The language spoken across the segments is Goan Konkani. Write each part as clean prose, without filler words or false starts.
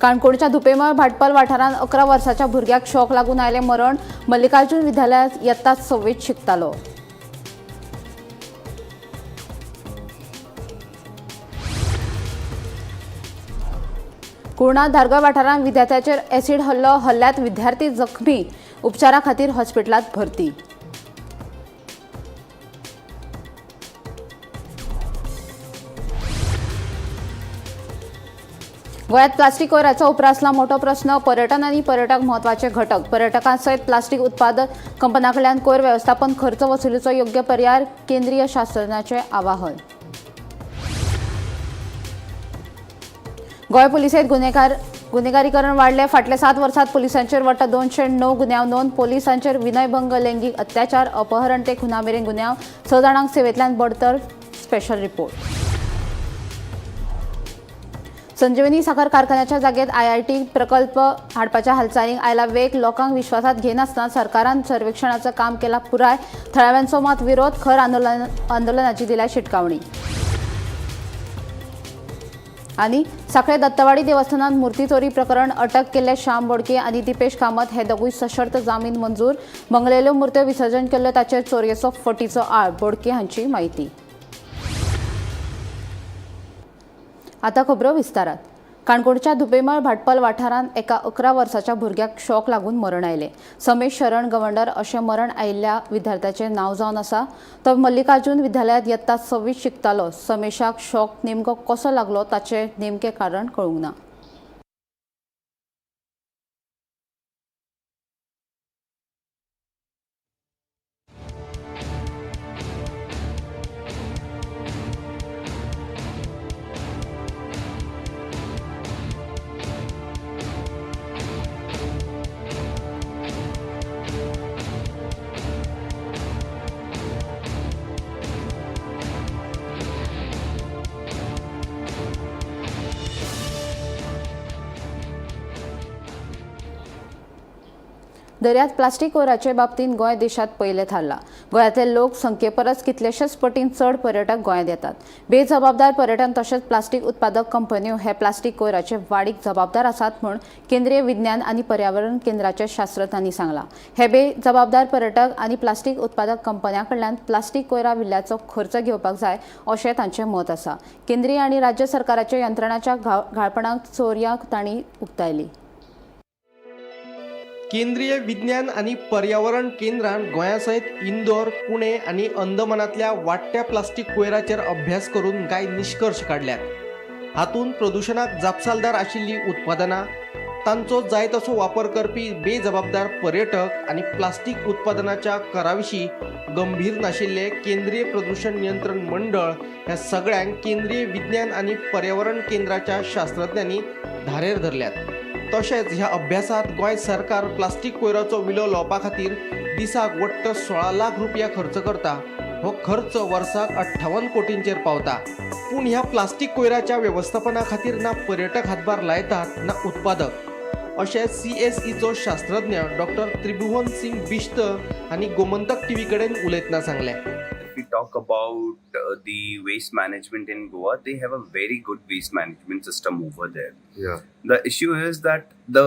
काणकोणच्या धुपेमळ भाटपाल वाठारांत 11 वर्साच्या भुरग्याक शॉक लागून आयलें मरण. मल्लिकार्जुन विद्यालयांत यत्ता 6वीत शिकतालो. कुर्णा धारगळ वाठारांत विद्यार्थ्याचेर ॲसिड हल्लो. हल्ल्यांत विद्यार्थी जखमी. उपचारा खातीर हॉस्पिटलांत भरती. गोंयांत प्लास्टीक कोयराचो उप्रासला मोठो प्रस्न. पर्यटन आनी पर्यटक म्हत्वाचे घटक. पर्यटकां सयत प्लास्टीक उत्पादक कंपन्यां कडल्यान कोयर वेवस्थापन खर्च वसुलीचो योग्य पर्याय केंद्रीय शास्त्रज्ञाचें आवाहन. गोंय पुलिसेंत गुन्हेगारीकरण वाडलें. फाटल्या 7 वर्सांत पुलिसांचेर वट्ट 209 गुन्यांव नोंद. पोलिसांचेर विनयभंग, लैंगीक अत्याचार, अपहरण ते खुना मेरेन गुन्यांव. 6 जाणांक सेवेंतल्यान बडतर्फ. Special report. संजीवनी साखर कारखान्याच्या जागेत IIT प्रकल्प हाडपाच्या हालचालींक आयला वेग. लोकांक विश्वासात घेनासतना सरकारान सर्वेक्षणाचं काम केला पुराय. थळाव्यांचो मात विरोध. खर आंदोलनाची दिल्या शिटकावणी. आनी साखळे दत्तवाडी देवस्थानात मूर्ती चोरी प्रकरण अटक केल्ले श्याम बोडके आनी दीपेश कामत हे दोगूय सशर्त जामीन मंजूर. बंगलेल्यो मूर्त्यो विसर्जन केल्ल्यो ताचेर चोरयेचो फटीचो आळ. बोडके हांची म्हायती. आता खबरो विस्तारात. काणकोणच्या धुपेमळ भाटपाल वाठारांत एका 11 वर्साच्या भुरग्याक शॉक लागून मरण आयलें. समेश शरण गवंडर अशें मरण आयिल्ल्या विद्यार्थ्याचें नांव जावन आसा. तो मल्लिकार्जुन विद्यालयांत यत्ता 6वीत शिकतालो. समेशाक शॉक नेमको कसो लागलो ताचें नेमकें कारण कळूंक ना. दर्यांत प्लास्टीक कोयराचे बाबतींत गोंय देशांत पयलें थारलां. गोंयांतले लोक संख्ये परस कितलेशेच पटीन चड पर्यटक गोंयांत येतात. बेजबाबदार पर्यटन तशेंच प्लास्टीक उत्पादक कंपन्यो हे प्लास्टीक कोयराचे वाडीक जबाबदार आसात म्हूण केंद्रीय विज्ञान आनी पर्यावरण केंद्राचे शास्त्रज्ञांनी सांगलां. हे बेजबाबदार पर्यटक आनी प्लास्टीक उत्पादक कंपन्यां कडल्यान प्लास्टीक कोयरा विल्ल्याचो खर्च घेवपाक जाय अशें तांचें मत आसा. केंद्रीय आनी राज्य सरकाराच्या यंत्रणाच्या घाळपणाक चोरयांक तांणी उक्तायली. केंद्रीय विज्ञान आनी पर्यावरण केंद्रान गोंया सयत इंदोर, पुणे आनी अंदमानांतल्या वाडट्या प्लास्टीक कोयराचेर अभ्यास करून कांय निश्कर्श काडल्यात. हातूंत प्रदुशणाक जापसालदार आशिल्लीं उत्पादनां, तांचो जाय तसो वापर करपी बेजबाबदार पर्यटक आनी प्लास्टीक उत्पादनाच्या कराविशीं गंभीर नाशिल्ले केंद्रीय प्रदुशण नियंत्रण मंडळ ह्या सगळ्यांक केंद्रीय विज्ञान आनी पर्यावरण केंद्राच्या शास्त्रज्ञांनी धारेर धरल्यात. तशेंच ह्या अभ्यासात गोंय सरकार प्लास्टीक कोयराचो विलो लावपा खातीर दिसाक वट्ट 16 लाख रुपया खर्च करता. हो खर्च वर्साक 58 कोटींचेर पावता. पूण ह्या प्लास्टीक कोयराच्या वेवस्थापना खातीर ना पर्यटक हातभार लायतात ना उत्पादक, अशें CSEचो शास्त्रज्ञ डॉक्टर त्रिभुवन सिंग बिश्त आनी गोमंतक टीव्ही कडेन उलयतना सांगलें. If we talk about the waste management in Goa, they have a very good waste management system over there. Yeah. The issue is that the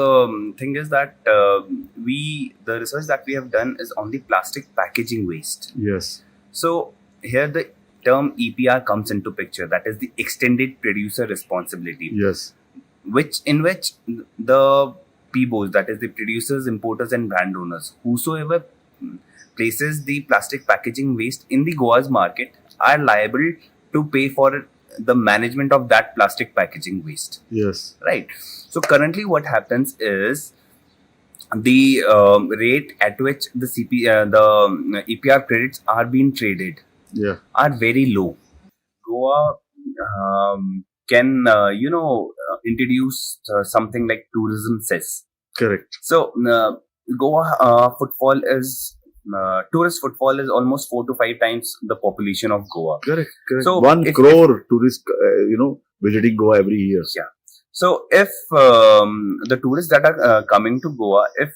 thing is that the research that we have done is on the plastic packaging waste. Yes. So here the term EPR comes into picture. That is the extended producer responsibility. Yes. In which the PBOs, that is the producers, importers and brand owners, whosoever places the plastic packaging waste in the Goa's market are liable to pay for the management of that plastic packaging waste. Yes. Right. So currently what happens is the rate at which the the EPR credits are being traded are very low. Goa can introduce something like tourism cess. Correct. So Goa footfall is tourist footfall is almost 4 to 5 times the population of Goa. Correct. Correct. So 1 crore tourists, visiting Goa every year. Yeah. So if the tourists that are coming to Goa, if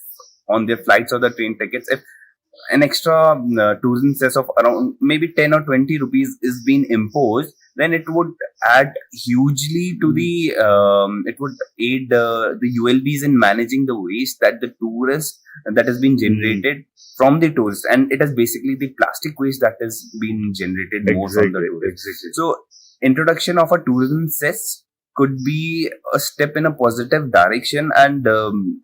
on their flights or the train tickets, if an extra tourism cess of around maybe 10 or 20 rupees is being imposed, then it would add hugely to the it would aid the ULBs in managing the waste that the tourist that has been generated from the tourists, and it is basically the plastic waste that has been generated more from the tourists. Exactly. So introduction of a tourism cess could be a step in a positive direction, and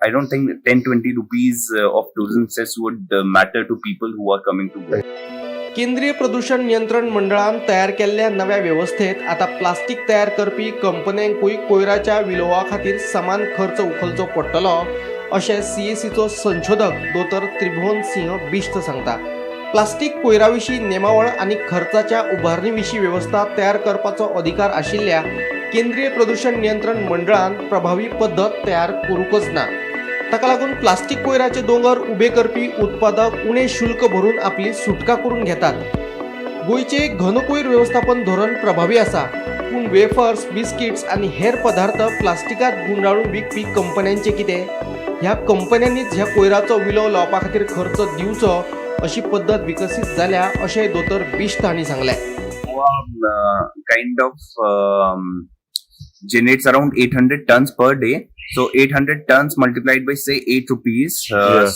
I don't think 10-20 rupees of tourism cess would matter to people who are coming to Goa. केंद्रीय प्रदूषण नियंत्रण मंडळान तयार केल्ल्या नव्या वेवस्थेत आता प्लास्टीक तयार करपी कंपन्यांकूय कोयराच्या विलोवा खातीर समान खर्च उखलचो पडटलो अशें सीएसीचो संशोधक दोतोर त्रिभुवन सिंह बिश्त सांगता. प्लास्टीक कोयरा विशीं नेमावळ आनी खर्चाच्या उबारणी विशीं वेवस्था तयार करपाचो अधिकार आशिल्ल्या केंद्रीय प्रदूषण नियंत्रण मंडळान प्रभावी पद्दत तयार करूंकच ना. ताका लागून प्लास्टीक कोयराचे दोंगर उबे करपी उत्पादक उणें शुल्क भरून आपली सुटका करून घेतात. गोंयचे घन कोयर वेवस्थापन धोरण प्रभावी आसा, पूण वेफर्स, बिस्किट्स आनी हेर पदार्थ प्लास्टिकांत गुंडाळून विकपी कंपन्यांचें कितें? ह्या कंपन्यांनीच ह्या कोयराचो विलो लावपा खातीर खर्च दिवचो अशी पद्दत विकसीत जाल्या अशें दोतोर बिश्त हांणी सांगलें. Goa kind of generates around 800 tons per day. So 800 tons multiplied by say 8 rupees.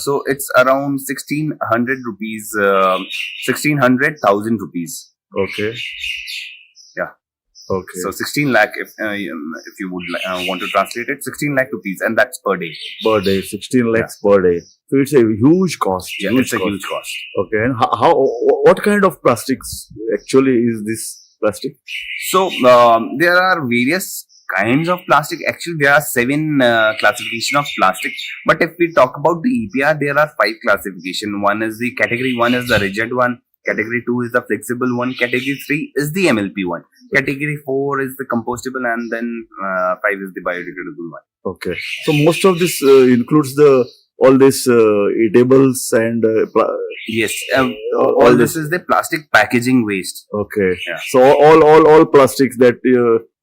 So it's around 1600 rupees, 1600,000 rupees. Okay. Yeah. Okay. So 16 lakh, if you would want to translate it, 16 lakh rupees, and that's per day. Per day, 16 lakhs per day. So it's a huge cost. Yeah, huge it's a cost. Huge cost. Okay. And how what kind of plastics actually is this plastic? So there are various kinds of plastic. Actually, there are 7 classification of plastic. But if we talk about the EPR, there are 5 classification. One is the category 1 is the rigid one. Category 2 is the flexible one. Category 3 is the MLP one. Category 4 is the compostable, and then 5 is the biodegradable one. Okay. So most of this includes the all this eatables and yes, all all this is the plastic packaging waste. Okay. Yeah. So all plastics that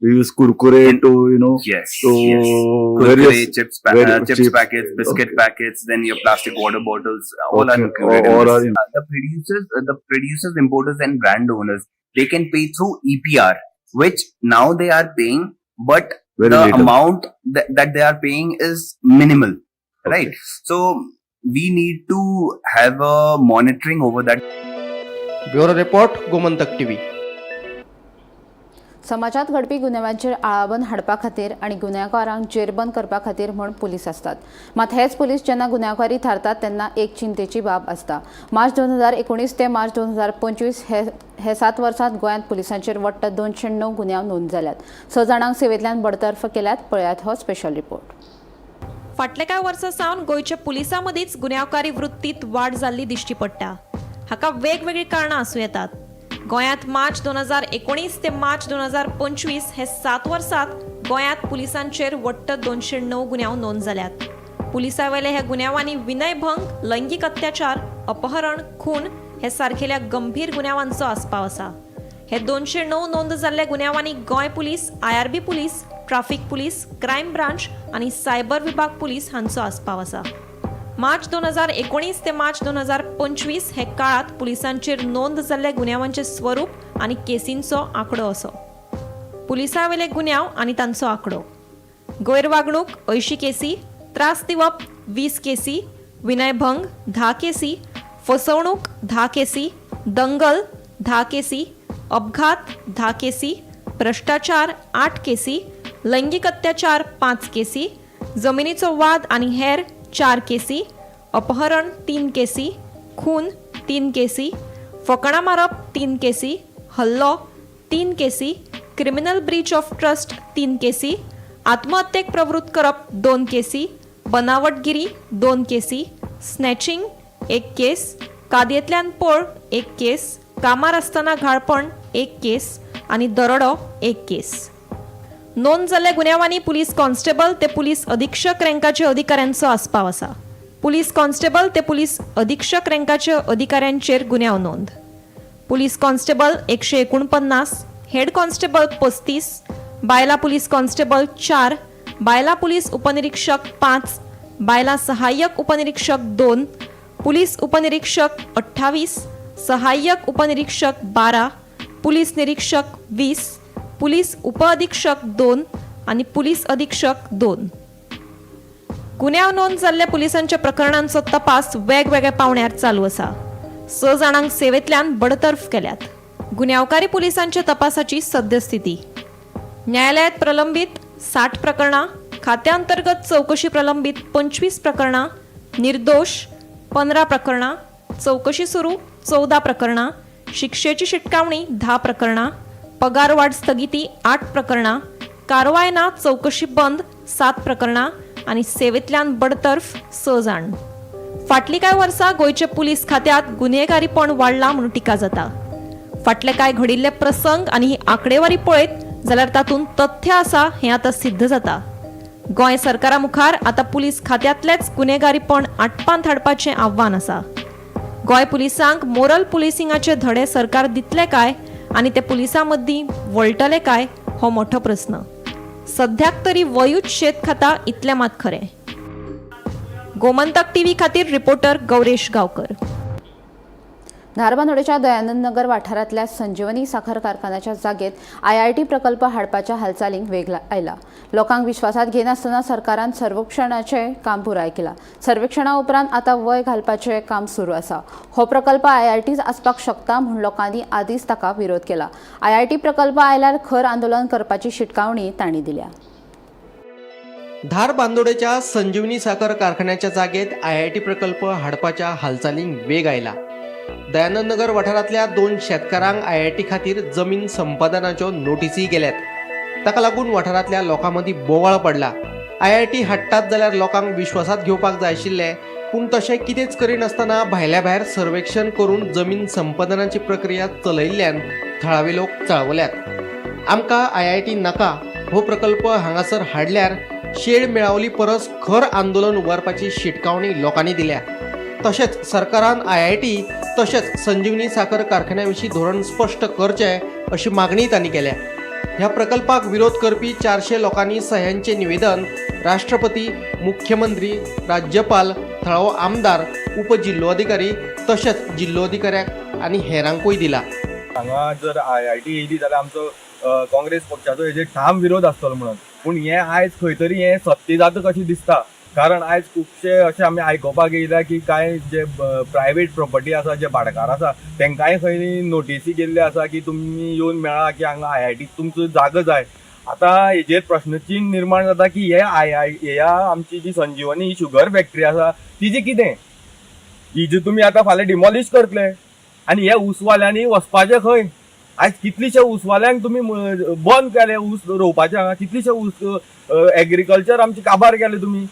we use kurkure to, you know, Yes. to yes. Kurkure, various chips, various chips chips. packets, biscuit Okay. packets, then your plastic water bottles, all are Okay. included. All in this. are in- The producers, importers, and brand owners, they can pay through EPR, which now they are paying, but very the little. amount that they are paying is minimal, Okay. right? So we need to have a monitoring over that. Bureau report, Gomantak TV. समाजात घडपी गुन्यांवांचेर आळाबंद हाडपा खातीर आनी गुन्यांवकारांक जेरबंद करपा खातीर म्हूण पुलीस आसतात. मात हेच पुलीस जेन्ना गुन्यांवकारी थारतात तेन्ना एक चिंतेची बाब आसता. मार्च 2019 ते मार्च 2025 हे 7 वर्सांत गोंयांत पुलिसांचेर वट्ट 209 गुन्यांव नोंद जाल्यात. 6 जाणांक सेवेंतल्यान बडतर्फ केल्यात. पळयात हो स्पेशल रिपोर्ट. फाटल्या कांय वर्सां सावन गोंयच्या पुलिसां मदींच गुन्यांवकारी वृत्तींत वाड जाल्ली दिश्टी पडटा. हाका वेगवेगळीं कारणां आसूं येतात. गोंयांत मार्च 2019 ते मार्च 2025 हे 7 वर्सांत गोंयांत पुलिसांचेर वट्ट 209 गुन्यांव नोंद जाल्यात. पुलिसां वयल्या ह्या गुन्यांवांनी विनयभंग, लैंगीक अत्याचार, अपहरण, खून हे सारकेल्या गंभीर गुन्यांवांचो आस्पाव आसा. हे 209 नोंद जाल्ल्या गुन्यांवांनी Goa police, IRB police, traffic police, crime branch आनी सायबर विभाग पुलीस हांचो आस्पाव आसा. मार्च 2019 ते मार्च 2025 हे काळांत पुलिसांचेर नोंद जाल्ल्या गुन्यांवांचें स्वरूप आनी केसींचो आंकडो असो. पुलिसां वयले गुन्यांव आनी तांचो आंकडो: गैरवागणूक 80 केसी, त्रास दिवप 20 केसी, विनयभंग 10 केसी, फसवणूक 10 केसी, दंगल 10 केसी, अपघात 10 केसी, भ्रश्टाचार 8 केसी, लैंगीक अत्याचार 5 केसी, जमिनीचो वाद आनी हेर 4 केसी, अपहरण 3 केसी, खून 3 केसी, फकाणां मारप 3 केसी, हल्लो 3 केसी, क्रिमिनल ब्रीच ऑफ ट्रस्ट 3 केसी, आत्महत्येक प्रवृत्त करप 2 केसी, बनावटगिरी 2 केसी, स्नॅचिंग 1 केस, कादयेंतल्यान पळ 1 केस, कामार आसतना घाळपण 1 केस आनी दरोडो 1 केस. नोंद जाल्ल्या गुन्यांवांनी पुलीस कॉन्स्टेबल ते पुलीस अधीक्षक रँकाचे अधिकाऱ्यांचो आस्पाव आसा. पुलीस कॉन्स्टेबल ते पुलीस अधीक्षक रँकाचे अधिकाऱ्यांचेर गुन्यांव नोंद. पुलीस कॉन्स्टेबल 149, हेड कॉन्स्टेबल 35, बायला पुलीस कॉन्स्टेबल 4, बायला पुलीस उपनिरीक्षक 5, बायला सहाय्यक उपनिरीक्षक 2, पुलीस उपनिरीक्षक 28, सहाय्यक उपनिरीक्षक 12, पुलीस निरीक्षक 20, पुलीस उपअधिक्षक 2 आनी पुलीस अधीक्षक 2. गुन्यांव नोंद जाल्ल्या पुलिसांच्या प्रकरणांचो तपास वेगवेगळ्या पावंड्यार चालू आसा. 6 जाणांक सेवेंतल्यान बडतर्फ केल्यात. गुन्यांवकारी पुलिसांच्या तपासाची सद्यस्थिती: न्यायालयात प्रलंबीत 60 प्रकरणां, खात्यांतर्गत चवकशी प्रलंबीत 25 प्रकरणां, निर्दोष 15 प्रकरणां, चवकशी सुरू 14 प्रकरणां, शिक्षेची शिटकावणी 10 प्रकरणां, पगारवाढ स्थगिती 8 प्रकरणां, कारवाय ना, चवकशी बंद 7 प्रकरणां आनी सेवेंतल्यान बडतर्फ 6 जाण. फाटलीं कांय वर्सां गोंयच्या पुलीस खात्यांत गुन्हेगारीपण वाडलां म्हणून टिका जाता. फाटले कांय घडिल्ले प्रसंग आनी ही आंकडेवारी पळयत जाल्यार तातूंत तथ्य आसा हें आतां सिद्ध जाता. गोंय सरकारा मुखार आतां पुलीस खात्यांतलेच गुन्हेगारीपण आटपांत हाडपाचें आव्हान आसा. गोंय पुलिसांक मोरल पुलिसिंगाचे धडे सरकार दितले काय आनी ते पुलिसां मदीं वळटले काय, हो मोठो प्रस्न. सध्याक तरी वयूच शेत खाता इतलें मात खरें. गोमंतक टीव्ही खातीर रिपोर्टर गौरेश गांवकर. धारबांदोडेच्या दयानंद नगर वाठारांतल्या संजीवनी साखर कारखान्याच्या जागेत आयआयटी प्रकल्प हाडपाच्या हालचालींक वेग आयला. लोकांक विश्वासात घेनासतना सरकारान सर्वेक्षणाचें काम पुराय केलां. सर्वेक्षणा उपरांत आतां वय घालपाचें काम सुरू आसा. हो प्रकल्प आयआयटीच आसपाक शकता म्हूण लोकांनी आदींच ताका विरोध केला. आयआयटी प्रकल्प आयल्यार खर आंदोलन करपाची शिटकावणी तांणी दिल्या. धारबांदोडेच्या संजीवनी साखर कारखान्याच्या जागेत आयआयटी प्रकल्प हाडपाच्या हालचालींक वेग आयला. दयानंद नगर वाठारांतल्या दोन शेतकारांक आयआयटी खातीर जमीन संपादनाच्यो नोटीसी गेल्यात. ताका लागून वाठारांतल्या लोकां मदीं बोवाळ पडला. आयआयटी हाडटात जाल्यार लोकांक विश्वासात घेवपाक जाय आशिल्लें, पूण तशें कितेंच करिनासतना भायल्या भायर सर्वेक्षण करून जमीन संपादनाची प्रक्रिया चलयल्ल्यान थळावे लोक चाळवल्यात. आमकां आयआयटी नाका, हो प्रकल्प हांगासर हाडल्यार शेड मेळावली परस खर आंदोलन उबारपाची शिटकावणी लोकांनी दिल्या. तशेंच सरकारान आयआयटी तशेंच संजीवनी साखर कारखान्या विशीं धोरण स्पश्ट करचें अशी मागणी तांणी केल्या. ह्या प्रकल्पाक विरोध करपी 400 लोकांनी सह्यांचें निवेदन राष्ट्रपती, मुख्यमंत्री, राज्यपाल, थळावो आमदार, उपजिल्लोधिकारी तशेंच जिल्लोधिकाऱ्याक आनी हेरांकूय दिला. हांगा जर आयआयटी येयली जाल्यार आमचो काँग्रेस पक्षाचो हेजेर ठाम विरोध आसतलो म्हणून. पूण हें आयज खंय तरी हें सत्य जाता कशें दिसता, कारण आयज खुबशे अशें आमी आयकुपाक येयल्या की कांय जे प्रायवेट प्रोपर्टी आसा, जे भाटकार आसा, तांकांय खंय नोटीसी गेल्ल्यो आसा की तुमी येवन मेळा की हांगा आयआयटी तुमचो जागो जाय. आतां हेजेर प्रश्नचिन्न निर्माण जाता की हे I I ह्या आमची जी संजीवनी ही शुगर फॅक्टरी आसा तिजी कितें? ही जी तुमी आतां फाल्यां डिमॉलिश करतले आनी हे ऊसवाल्यांनी वचपाचें खंय? आयज कितलीशे ऊसवाल्यांक तुमी बंद केले ऊस रोवपाचे. हांगा कितलीशे ऊस एग्रीकल्चर आमचे काबार केले तुमी.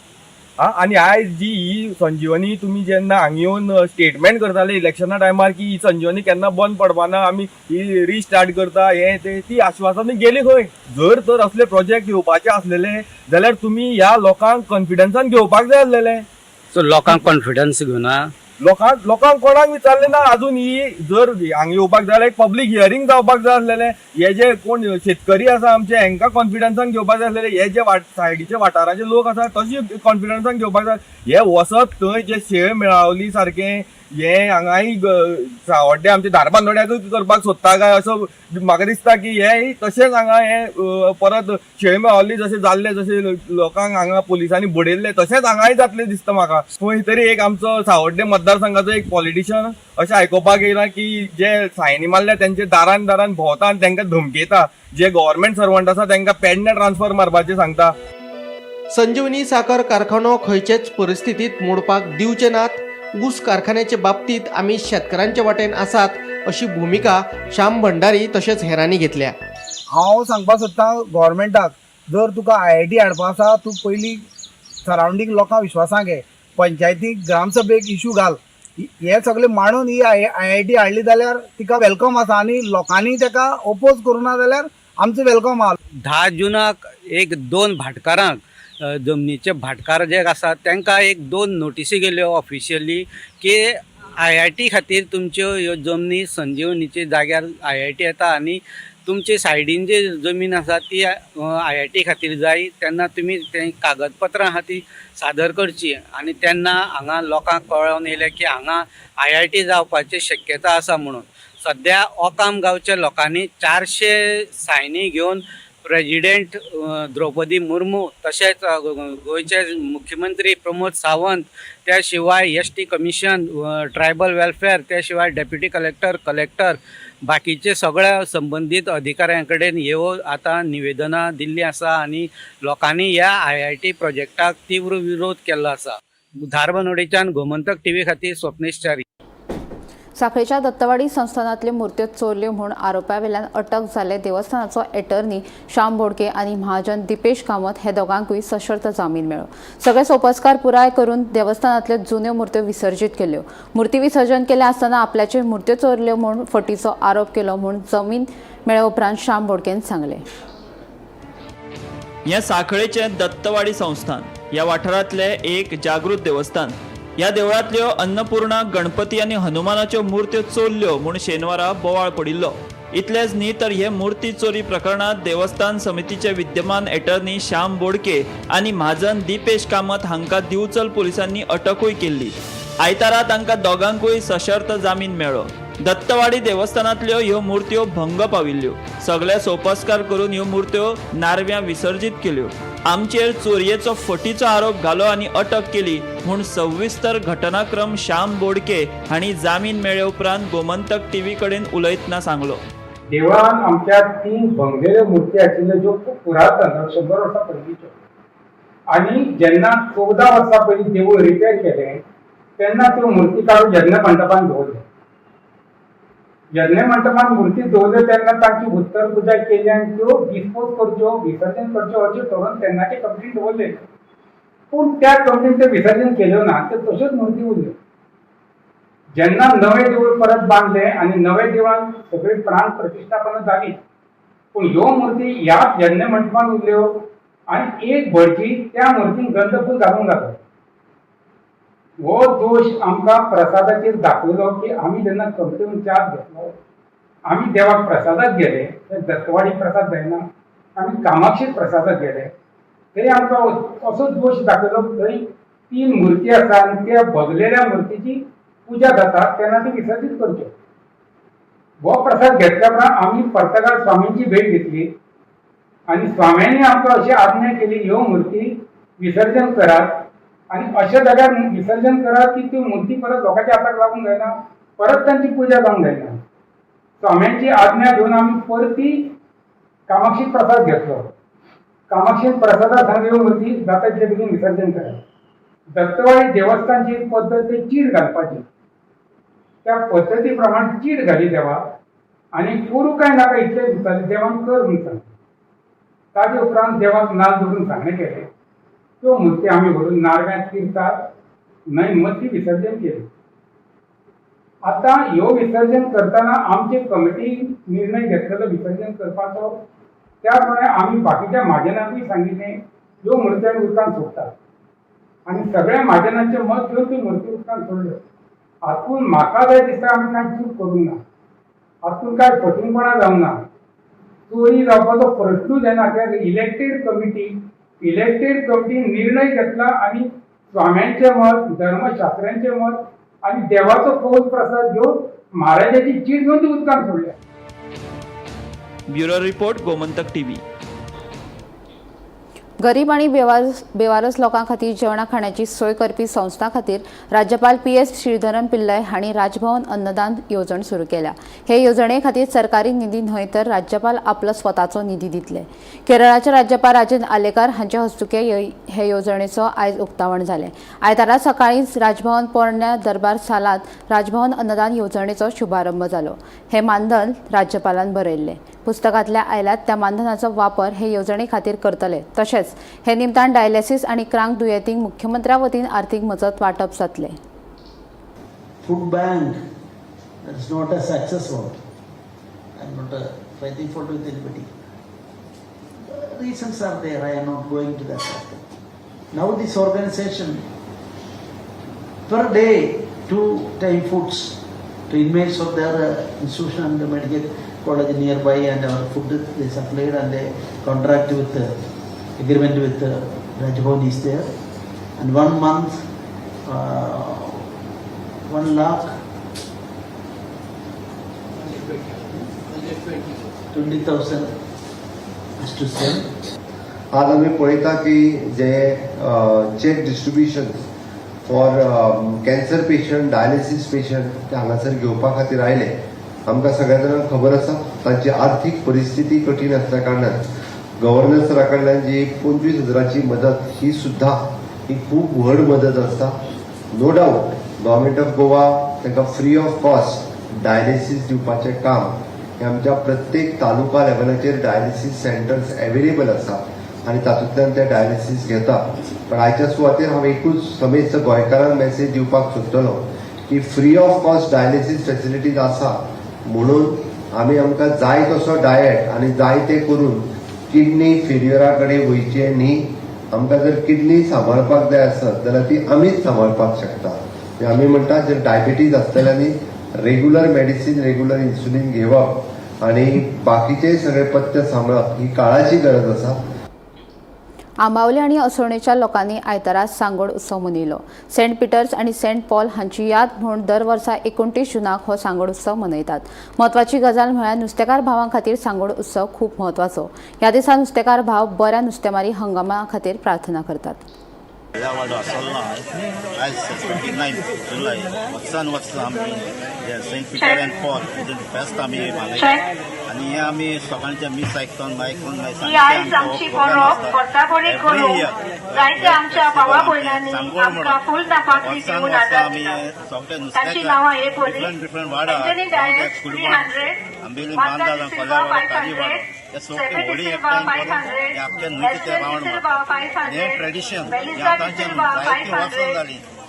आ आनी आयज जी ही संजीवनी तुमी जेन्ना हांगा येवन स्टेटमेंट करताले इलेक्शना टायमार की ही संजीवनी केन्ना बंद पडपाना, आमी ही रिस्टार्ट करता, हें तें, ती आश्वासनां गेली खंय? जर तर असले प्रोजेक्ट येवपाचे आसलेले जाल्यार तुमी ह्या लोकांक कॉन्फिडन्सान घेवपाक जाय आसलेले. सो लोकांक कॉन्फिडन्स घेवना. लोकांक कोणाक विचारलें ना अजून. ही जर हांगा येवपाक जाय जाल्यार एक पब्लीक हियरींग जावपाक जाय आसलेलें. हे जे कोण शेतकरी आसा आमचे, हेंकां कॉन्फिडन्सान घेवपाक जाय आसलेले. हे जे सायडीचे वाठाराचे लोक आसा, तशी कॉन्फिडन्सान घेवपाक जाय. हे वचत थंय जे शेळ मेळावली सारकें हे हांगाय सावड्डे आमचे धारबांदोड्याकूय करपाक सोदता काय असो म्हाका दिसता की हे तशेंच हांगा हे परत शेळ मेळावली जशें जाल्लें, जशें लोकांक हांगा पुलिसांनी बडयल्लें, तशेंच हांगाय जातलें दिसता म्हाका. खंय तरी एक आमचो सावड्डे मतदारसंघाचो एक पॉलिटिशियन अशें आयकुपाक येयलां की जे सायनी मारल्या तेंचे दारान दारान भोंवता आनी तांकां धमकयता, जे गव्हर्मेंट सर्वंट आसा तांकां पेडणे ट्रान्सफर मारपाचें सांगता. संजीवनी साखर कारखानो खंयचेच परिस्थितीत मोडपाक दिवचे नात, ऊस कारखान्याचे बाबतीत आमी शेतकारांचे वाटेन आसात, अशी भुमिका श्याम भंडारी तशेंच हेरांनी घेतल्या. हांव सांगपाक सोदतां गोवोरमेंटाक, जर तुका आयआयटी हाडपा आसा, तूं पयलीं सरावंडींग लोकांक विश्वासाक घे, पंचायतीक ग्रामसभेक इशू घाल. हे सगळे मांडून ही आयआयटी हाडली जाल्यार तिका welcome आसा आनी लोकांनी ताका ओपोज करूं ना जाल्यार आमचो welcome आहा. 10 जुनाक एक दोन भाटकारांक, जमनीचे भाटकार जे आसात तांकां एक दोन नोटिसी गेल्यो ऑफिशियली की आयआयटी खातीर तुमच्यो ह्यो जमनी संजीवनीचे जाग्यार आयआयटी येता आनी तुमचे सायडीन जे जमीन आसा ती आयआयटी खातीर जाय तेन्ना तुमी ते कागदपत्रां आहा ती सादर करची आनी तेन्ना हांगा लोकांक कळोन येयलें की हांगा आयआयटी जावपाची शक्यता आसा म्हणून. सद्या ओकाम गांवच्या लोकांनी 400 सायनी घेवन प्रेजिडेंट द्रौपदी मुर्मू तशेंच गोंयचे मुख्यमंत्री प्रमोद सावंत, त्या शिवाय ST commission, tribal welfare, त्या शिवाय डेप्युटी कलेक्टर, कलेक्टर, बाकीचे सगळ्या संबंदीत अधिकाऱ्यां कडेन ह्यो आतां निवेदनां दिल्लीं आसा आनी लोकांनी ह्या आयआयटी प्रोजेक्टाक तीव्र विरोध केल्लो आसा. धारबांदोडेच्यान गोमंतक टीव्ही खातीर स्वप्नेश च्यारी. साखळेच्या दत्तवाडी संस्थानांतल्यो मूर्त्यो चोरल्यो म्हूण आरोपावेल्यान अटक जाल्ले देवस्थानाचो एटर्नी श्याम बोडके आनी महाजन दिपेश कामत हे दोगांकूय सशर्त जामीन मेळ्ळो. सगळे सोपस्कार पुराय करून देवस्थानांतल्यो जुन्यो मूर्त्यो विसर्जीत केल्यो. मूर्ती विसर्जन केल्या आसतना आपल्याचेर मूर्त्यो चोरल्यो म्हूण फटीचो आरोप केलो म्हूण जमीन मेळ्ळे उपरांत श्याम बोडकेन सांगलें. हें साखळेचें दत्तवाडी संस्थान ह्या वाठारांतलें एक जागृत देवस्थान. ह्या देवळांतल्यो अन्नपूर्णा, गणपती आनी हनुमानाच्यो मूर्त्यो चोरल्यो म्हूण शेनवारा बोवाळ पडिल्लो. इतलेंच न्ही तर हे मूर्ती चोरी प्रकरणांत देवस्थान समितीचे विद्यमान एटर्नी श्याम बोडके आनी म्हाजन दीपेश कामत हांकां दिवचल पुलिसांनी अटकूय केल्ली. आयतारा तांकां दोगांकूय सशर्त जामीन मेळ्ळो. दत्तवाडी देवस्थानांतल्यो ह्यो मूर्त्यो भंग पाविल्ल्यो. सगळे सोपस्कार करून ह्यो मूर्त्यो नारव्यां विसर्जीत केल्यो. आमचेर चोरयेचो फटीचो आरोप घालो आनी अटक केली म्हूण सविस्तर घटनाक्रम श्याम बोडके हांणी जामीन मेळ्ळे उपरांत गोमंतक टीव्ही कडेन उलयतना सांगलो. देवळान आमच्या 3 भंगलेल्यो मुर्ती आशिल्ल्यो ज्यो खूब पुरातन, 100 वर्सां पयलींच्यो, आनी जेन्ना 14 वर्सां पयलीं देवूळ रिपेर केलें तेन्ना त्यो मुर्ती काडून यज्ञ मंडपान दवरल्यो. यज्ञ मंडपान मुर्ती दवरल्यो तेन्ना तांची उत्तर पुजा केली आनी त्यो डिस्पोज करच्यो, विसर्जन करच्यो अशें ठरोवन तेन्नाचे कमिटीन दवरले. पूण त्या कमिटीन ते विसर्जन केल्यो ना, त्यो तश्योच मुर्ती उरल्यो. जेन्ना नवें देवूळ परत बांदलें आनी नव्या देवळान सगळी प्राण प्रतिश्ठापना जाली, पूण ह्यो मुर्ती ह्याच यज्ञ मंडपान उरल्यो आनी एक भटजी त्या मुर्तीक गंधफूल घालूंक लागलो. हो दोश आमकां प्रसादाचेर दाखयलो की आमी जेन्ना कमिटीन चार्ज घेतलो, आमी देवाक प्रसादाक गेले, दत्तवाडी प्रसाद जायना, आमी कामाक्षीक प्रसादाक गेले, थंय आमकां असो दोश दाखयलो, थंय 3 मुर्ती आसा आनी त्या भगलेल्या मुर्तीची पुजा जाता तेन्ना ती विसर्जीत करच्यो. हो प्रसाद घेतल्या उपरांत आमी पर्तगाळ स्वामींची भेट घेतली आनी स्वाम्यांनी आमकां अशी आज्ञा केली, ह्यो मुर्ती विसर्जन करात आनी अशा जाग्यार विसर्जन करात की त्यो मुर्ती परत लोकांच्या हाताक लागूंक जायना, परत तांची पुजा जावंक जायना. स्वाम्यांची आज्ञा घेवन आमी परती कामाक्षी प्रसाद घेतलो. कामाक्षी प्रसादा सांग ह्यो मुर्ती जाता तितले बेगीन विसर्जन करात. दत्तवाडी देवस्थानची एक पद्दत ती चीर घालपाची, त्या पद्दती प्रमाण चीर घाली देवाक आनी करूं काय नाका इतलें विचारलें, देवान कर म्हूण सांगलें. ताजे उपरांत देवाक नाल्ल दवरून सांगणें केलें. त्यो मुर्ती आमी व्हरून नारव्यांत तिर्थार न्हंय मदीं विसर्जन केली. आतां ह्यो विसर्जन करतना आमचे कमिटी निर्णय घेतलेलो विसर्जन करपाचो, त्या प्रमाणे आमी बाकीच्या म्हाजनांकूय सांगिल्लें ह्यो मुर्ती आमी उदकांत सोडटात आनी सगळ्या म्हाजनांचें मत घेवन त्यो मुर्ती उदकांत सोडल्यो. हातूंत म्हाका जाय दिसता आमी कांय चूक करूंक ना, हातूंत कांय फटींगपणां जावंक ना, चोरी जावपाचो प्रश्नूच येना. कित्याक इलेक्टेड कमिटी निर्णय घेतला आनी स्वाम्यांचें मत, धर्मशास्त्र्यांचें मत आनी देवाचो कौल प्रसाद घेवन महाराजाची चीट घेवन ती उदकांत सोडल्या. Bureau report, Gomantak TV. गरीब आनी बेवारस लोकां खातीर जेवणा खाण्याची सोय करपी संस्थां खातीर राज्यपाल PS Sreedharan Pillai हांणी राजभवन अन्नदान येवजण सुरू केल्या. हे येवजणे खातीर सरकारी निधी न्हय तर राज्यपाल आपलो स्वताचो निधी दितले. केरळाचे राज्यपाल राजेंद्र आलेकर हांचे हस्तुके हे येवजणेचो आयज उक्तावण जालें. आयतारा सकाळींच राजभवन पोरण्या दरबार सालांत राजभवन अन्नदान येवजणेचो शुभारंभ जालो. हे मानधन राज्यपालान बरयल्लें. पुस्तकांतल्या आयल्यात त्या मानधनाचो वापर हे येवजणे खातीर करतले. तशेंच हे निमतान डायलिसिस आनी क्रांक दुयेंतींक मुख्यमंत्र्या वतीन आर्थीक मजत वांटप जातलें. Food bank, that's not a success vote. I'm not fighting fault with anybody. Reasons are there, I am not going to that factor. Now this organization, per day, 2 time foods to inmates of their institution and the medical college nearby, and our food they supplied, and a contract with agreement with Raj Bhavan is there. And 1 month, 1,20,000 has to send. आज आमी पळयता की जे cheque distribution for cancer patient, dialysis patient ते हांगासर घेवपा खातीर आयले. आमकां सगळ्या जाणांक खबर आसा तांची आर्थीक परिस्थिती कठीण आसल्या कारणान गव्हर्नर सरा कडल्यान जी 25,000ची मदत ही सुद्दां ही खूब व्हड मदत आसता. No doubt government of Goa तांकां फ्री ऑफ कॉस्ट डायलिसीस दिवपाचें काम हें आमच्या प्रत्येक तालुका लेवलाचेर डायलिसीस सेंटर्स एवेलेबल आसा आनी तातूंतल्यान ते डायलिसीस घेता. पण आयच्या सुवातेर हांव एकूच समेस्त गोंयकारांक मॅसेज दिवपाक सोदतलो की free of cost dialysis facilities आसा म्हणून आमी आमकां जाय तसो डायट आनी जाय तें करून किडनी फेल्युअरा कडेन वयचें न्ही. आमकां जर किडनी सांबाळपाक जाय आसत जाल्यार ती आमीच सांबाळपाक शकता. आमी म्हणटा जर डायबिटीज आसतल्यांनी रेगुलर मेडिसीन, रेगुलर इन्सुलीन घेवप आनी बाकीचे सगळे पथ्य सांबाळप ही काळाची गरज आसा. आंबावले आनी असोळणेच्या लोकांनी आयतारा सांगोड उत्सव मनयलो. सेंट पिटर्स आनी सेंट पॉल हांची याद म्हूण दर वर्सा 29 जुनाक हो सांगोड उत्सव मनयतात. म्हत्वाची गजाल म्हळ्यार नुस्तेकार भावां खातीर सांगोड उत्सव खूब म्हत्वाचो. ह्या दिसा नुस्तेकार भाव बऱ्या नुस्तेमारी हंगामा खातीर प्रार्थना करतात. ह्या वाडो आसलो आयज 29 जुलय वर्सान वर्स आमी सेंट पिटर अँड पॉल हेजें फेस्त आमी मनयतात आनी हें आमी सकाळचें मीस आयकून आयकून ही आयज आमची परब वर्साभरीक करूंक जायते आमच्या भावा भयणांनी आमकां फूल नापात्री दिवन आदार दिला. तांची नांवां हे परी: एंथनी डायस 300, मार्था डिसिल्वा 500, सेफी डिसिल्वा 500, एस्टर डिसिल्वा 500, मेलिसा डिसिल्वा 500,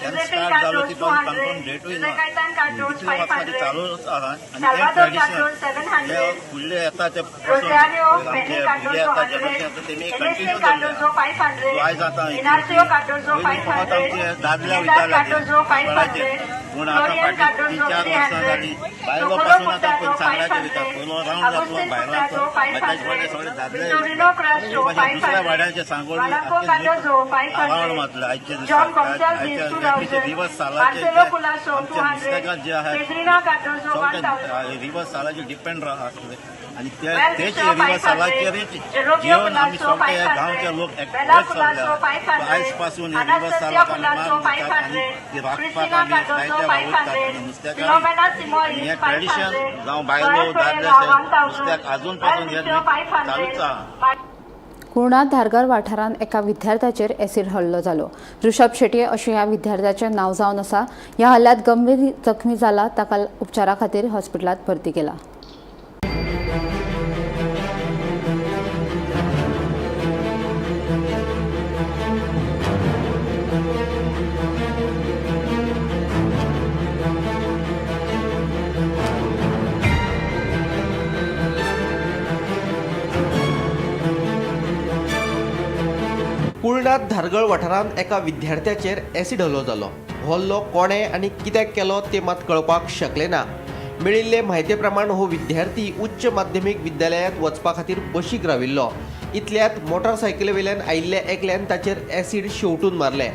जोसेफिन कार्दोज 200, जुझे कार्दोज 500, साल्वादोर कार्दोज 700, रोजारियो फेनी कार्दोजो 100, एनेस्टिन कार्दोजो 500, इनासियो कार्दोजो 500, लिजार्ड कार्दोजो 500, फ्लोरियन कार्दोजो 300, सोकोरो कुर्तादो 500, आगुस्तीन कुर्तादो 500, विक्टोरिनो क्रास्टो 500, वालाको कार्दोजो 500, जॉन गोन्साल्विस 2000, मार्सेलो कुलासो 200, पेद्रिना कार्दोजो 1000, रिवर सालाचेर डिपेंड आसले आनी वेल तेच बिशो रिवर 500, सालाचेरच जेरोमियो घेवन आमी कुलासो सगळे गांवचे 500, लोक बेला एकठांय कुलासो चल्ले. आयज 500, पासून हे रिवर अनास्तासिया सालाक आमी कुलासो मान दितात आनी 500, ती राखपाक क्रिस्टिना आमी कार्दोजो जायते वावुरतात 500, आनी नुस्तेकार फिलोमेना आनी सिमोईस हें ट्रेडिशन 500, जावं बायलो जॉय दादले फेरेरा अशे 1000, नुस्त्याक आजून वेल पासून हें बिशो चालूच 500, आहा. कुर्णा धारगर वाठारांत एका विद्यार्थ्याचेर एसीड हल्लो जालो. ऋषभ शेटये अशें ह्या विद्यार्थ्याचें नांव जावन आसा. ह्या हल्ल्यांत गंभीर जखमी जाला. ताका उपचारा खातीर हॉस्पिटलांत भरती केला. कुर्णात धारगळ वाठारांत एका विद्यार्थ्याचेर एसीड हल्लो जालो. हल्लो कोणें आनी कित्याक केलो तें मात कळपाक शकलें ना. मेळिल्ले म्हायती प्रमाण हो विद्यार्थी उच्च माध्यमीक विद्यालयांत वचपा खातीर बशीक राविल्लो. इतल्यांत मोटारसायकली वयल्यान आयिल्ल्या एकल्यान ताचेर एसीड शेंवटून मारलें.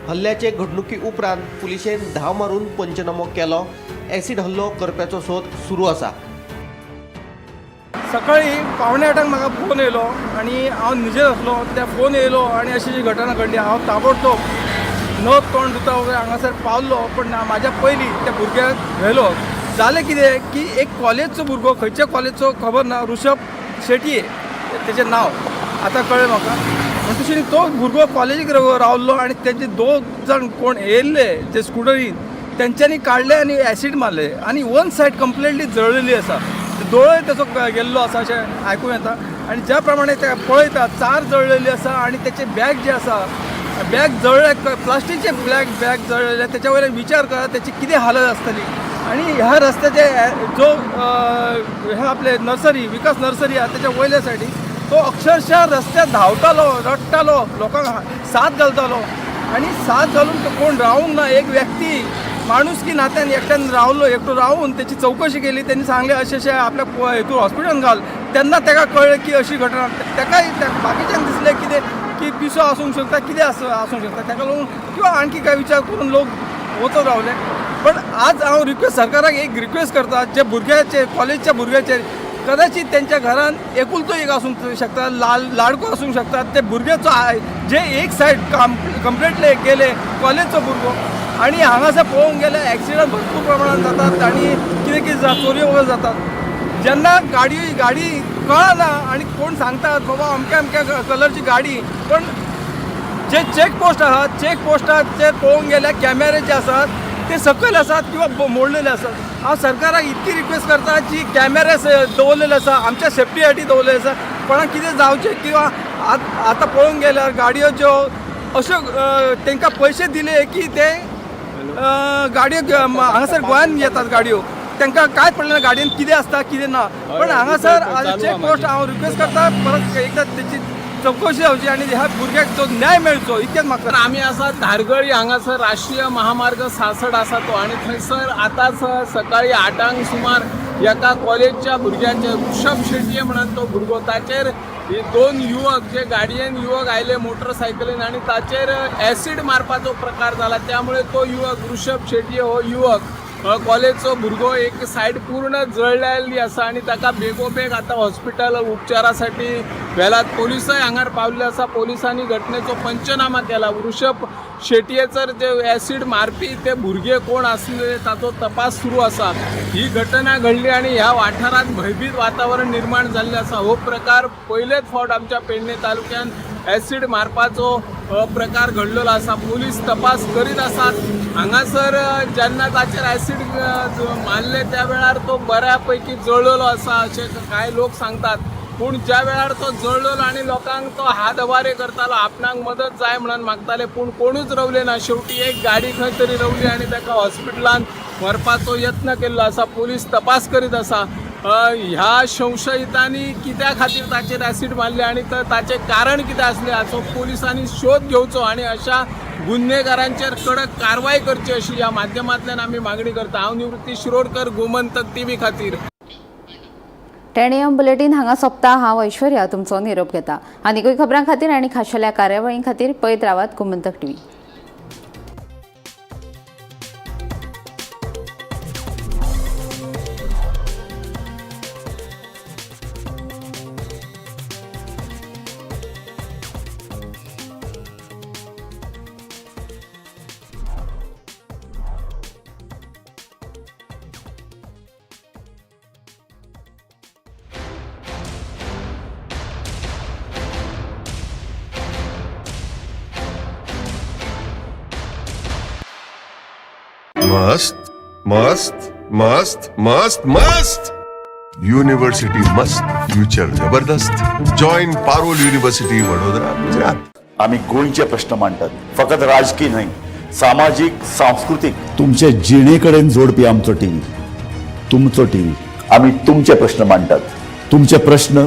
हल्ल्याचे घडणुकी उपरांत पुलिशेन धांव मारून पंचनामो केलो. एसीड हल्लो करप्याचो सोद सुरू आसा. सकाळी 7:45 म्हाका फोन येयलो आनी हांव न्हिजेर आसलो. त्या फोन येयलो आनी अशी जी घटना घडली. हांव ताबडतोब नख तोंड धुता वगैरे हांगासर पावल्लो, पण म्हाज्या पयलीं त्या भुरग्याक व्हेलो. जालें कितें की एक कॉलेजचो भुरगो, खंयच्या कॉलेजचो खबर ना, ऋषभ शेटये तेजें नांव आतां कळ्ळें म्हाका. पूण तशें तो भुरगो कॉलेजीक रावल्लो आनी तेजे दोग जाण कोण येयल्ले जे स्कुटरीन तेंच्यांनी काडले आनी एसीड मारले आनी वन सायड कंप्लिटली जळलेली आसा. दोळोय तेचो गेल्लो आसा अशें आयकूंक येता. आनी ज्या प्रमाणे ते पळयता चार जळलेली आसा आनी तेचें बॅग जें आसा, बॅग जळ्ळें, प्लास्टीकचें ब्लॅक बॅग जळ्ळेलें. तेच्या वयल्यान विचार करा तेची कितें हालत आसतली. आनी ह्या रस्त्याचे जो हे आपले नर्सरी, विकास नर्सरी आहा तेच्या वयल्या सायडीक तो अक्षरशः रस्त्यार धांवतालो, रडटालो, लोकांक साथ घालतालो आनी साथ घालून तो कोण रावूंक ना. एक व्यक्ती माणुसकी नात्यान एकट्यान रावलो, एकटो रावून तेची चवकशी केली. त्यांनी सांगले अशें अशें आपल्या हेतून हॉस्पिटलान घाल. तेन्ना ताका कळ्ळें की अशी घटना. ताकाय बाकीच्यांक दिसलें कितें की पिसो आसूंक शकता, कितें आसूंक शकता, ताका लागून किंवा आणखी काय विचार करून लोक वचत रावले. पण आज हांव रिक्वेस्ट सरकाराक एक रिक्वेस्ट करता, जे भुरग्याचे कॉलेजच्या भुरग्याचेर कदाचित त्यांच्या घरान एकुलतो एक आसूंक शकता, लाडको आसूंक शकता. ते भुरग्याचो जे एक सायड कंप्लिटली गेले कॉलेजचो भुरगो. आनी हांगासर पळोवंक गेल्यार एक्सिडंट भरपूर प्रमाणान जातात आनी कितें कितें चोरयो वगैरे जातात. जेन्ना गाडी गाडी कळना आनी कोण सांगतात बाबा अमक्या अमक्या कलरची गाडी, पण जे चेक पोस्ट आसात, चेक पोस्टाचेर पळोवंक गेल्यार कॅमेरे जे आसात ते सकयल आसात किंवा मोडलेले आसात. हांव सरकाराक इतकी रिक्वेस्ट करता जी कॅमेरे दवरलेले आसा आमच्या सेफ्टी साठी दवरलेले आसा, कोणाक कितें जावचें किंवा आतां पळोवंक गेल्यार गाडयो ज्यो अश्यो तांकां पयशे दिले की ते गाडयो हांगासर गोंयान येतात गाडयो, तांकां कांय पडलें ना गाडयेन कितें आसता कितें ना. पण हांगासर चेक पोस्ट हांव रिक्वेस्ट करता परत एकदां तेची चवकशी जावची आनी ह्या भुरग्याक जो न्याय मेळचो इतकेंच मागता. आमी आसा धारगळी हांगासर राष्ट्रीय महामार्ग 66 आसा तो, आनी थंयसर आतांच सकाळी 8 सुमार एका कॉलेजच्या भुरग्याचेर ऋषभ शेटये म्हणून तो भुरगो, ताचेर दोन युवक जे गाडयेन युवक आयले मोटरसायकलीन आनी ताचेर एसीड मारपाचो प्रकार जाला. त्यामुळे तो युवक ऋषभ शेटये हो युवक कॉलेजचो भुरगो एक सायड पूर्ण जळलेली आसा आनी ताका बेगोबेग आतां हॉस्पिटल उपचारासाठी व्हेलात. पोलिसय हांगार पावल्ले आसा. पोलिसांनी घटनेचो पंचनामा केला. ऋषभ शेटयेचर जे एसीड मारपी ते भुरगे कोण आसले ताचो तपास सुरू आसा. ही घटना घडली आनी ह्या वाठारांत भंयभीत वातावरण निर्माण जाल्लें आसा. हो प्रकार पयलेच फावट आमच्या पेडणे तालुक्यान एसीड मारपाचो प्रकार घडलेलो आसा. पोलीस तपास करीत आसात. हांगासर जेन्ना ताचेर एसीड मारले त्या वेळार तो बऱ्या पैकी जळलेलो आसा अशें कांय लोक सांगतात. पूण ज्या वेळार तो जळलेलो आनी लोकांक तो हात अवारे करतालो, आपणाक मदत जाय म्हणून मागताले, पूण कोणूच रवले ना. शेवटी एक गाडी खंय तरी रवली आनी ताका हॉस्पिटलान व्हरपाचो यत्न केल्लो आसा. पोलीस तपास करीत आसा. ह्या संशयितांनी कित्या खातीर ताचेर एसीड मारले आनी ताचें कारण कितें आसलें हाचो पोलिसांनी शोध घेवचो आनी अशा गुन्हेगारांचेर कडक कारवाय करची अशी ह्या माध्यमांतल्यान आमी मागणी करता. हांव निवृत्ती शिरोडकर, गोमंतक टीव्ही खातीर. 10 AM bulletin हांगा सोंपता. हांव ऐश्वर्या तुमचो निरोप घेता. आनीकूय खबरां खातीर आनी खाशेल्या कार्यावळीं खातीर पळयत रावात गोमंतक टीव्ही. मस्त मस्त मस्त मस्त मस्त युनिव्हर्सिटी मस्त, फ्युचर जबरदस्त. Join Parul university, Vadodara, Gujarat. आमी गोंयचे प्रश्न मांडटात, फकत राजकीय न्हय, सामाजीक, सांस्कृतीक, तुमचे जिणे कडेन जोडपी आमचो टीव्ही, तुमचो टीव्ही. आमी तुमचे प्रश्न मांडटात, तुमचे प्रश्न.